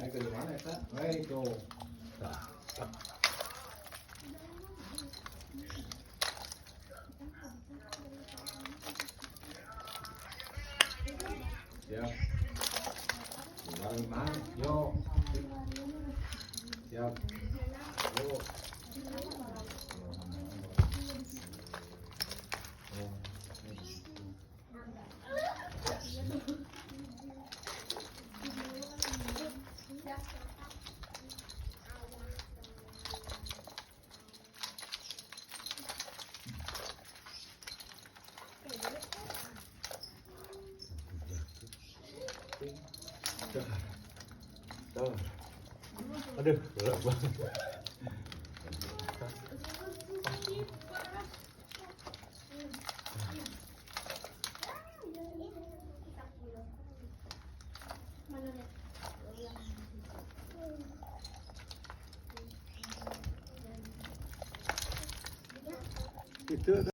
Ayo ke mana eta? Hei tuh. Siap. Tinggal lima. Yo. Siap. Yo. Tuh. Aduh, berat banget. Itu.